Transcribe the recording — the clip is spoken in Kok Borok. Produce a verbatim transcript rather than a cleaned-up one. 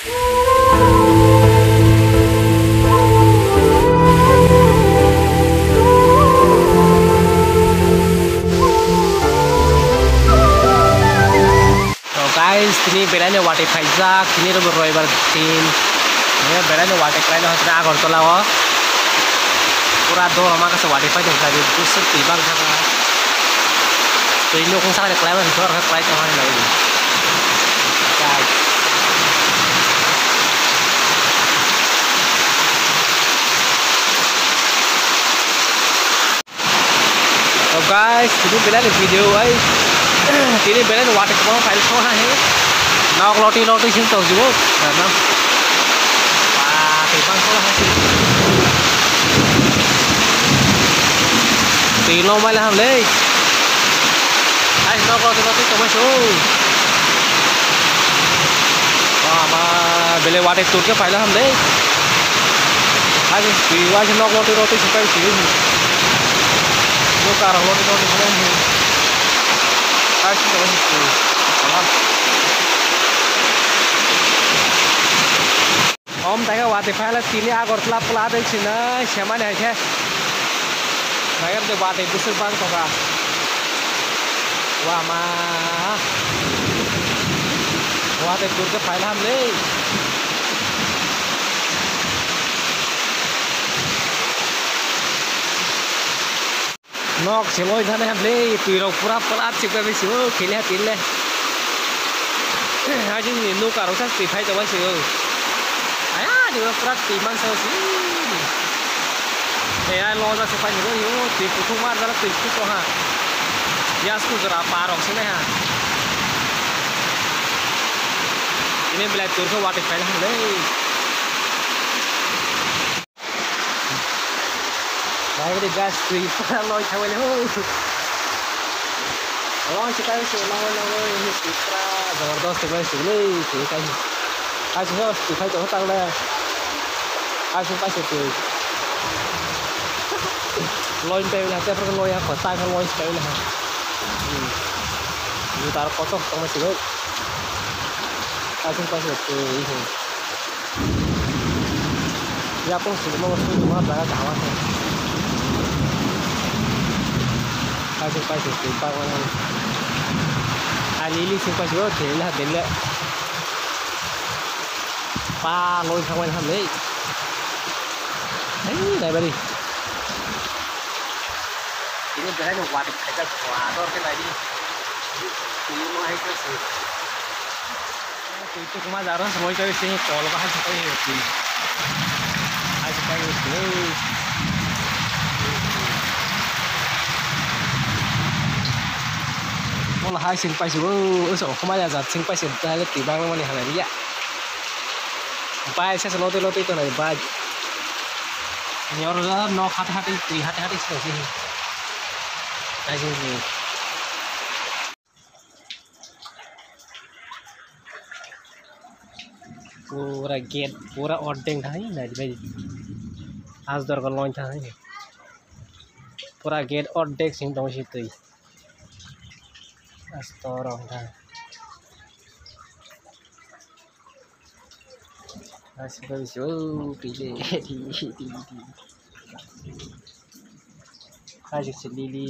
To guys, tini belaino watwi phaijak, tini rw roibar din. Belaino watwi khlaina hwnkhe Agartala o. Pura dor ma kasa watwi phai tongkha, buswk twi bang kha. Twi nukung sakni khlai mani dor khe khlai tongmani nai. Guys. To guys, tini belai ni video ai, tini belai ni watwi kwbangma pailai song hai. Nok lotwi lotwi sing tong jibo. Ba, twi bang song hai. Twi long bai laham le. Ai, nok lotwi lotwi tong bai song. Ba, ba, belai watwi tur khe pailai ham le. Aji si, aji nok lotwi lotwi si pai si. Bo karo lotwi lotwi si pai si. Aji si, aji si. Salam. Om taga watwi phaila tini Agartala pla de sina semani hai khe. Nagar de watwi buswk bang toka. Wama. Watwi tur khe phaila ham le. Nok se loi thani ham le, twi rok pura plat se bai se o, khele ha tin le. Aji ni nuka rok sa twi phai tong bai se o. Aya, ni pura twi man sa o si. Aya, lo ja se phai se o, twi kuthuk mar jala twi kuthuk ha. Yasku jora pa rok se nai ha. Ini belai tur khe watwi phai le. Bagri gas twi pura loi thangmani ho. Loi se kai se loi loi twi pura jabardast twi kai se le twi kai. Kai se ho twi kai to tang le. Kai se kai se twi. Loi tai le te pura loi ha ko tai loi tai le ha. Ni tar kotor tong se le. Kai se kai se twi. Yapung sini mau sini mau jaga kahwa sih. Kasih kasih sih bang bang. Alili sih kasih oh dela dela. Pa loi thangmani ham le. Hei dai bari. Ini berai ni wadi khaja swador ke tadi. Ini mau hai kasih. Twi tukma jaro soi kai se kol ba hai se kai se twi. Hai se kai se twi. Mola hai sing pai se o, o so khoma ya jat sing pai se dale twi bang mani halai ya. Bai se lotwi lotwi tonai bai. Nyor ja nok hati hati twi hati hati se se. Hai se se. Pura gate pura ordek thai nai bai. As dor ko lon thai. Pura gate ordek sing tong si twi. As dor ong thai. As dor si o twi le. Kaisik se lili,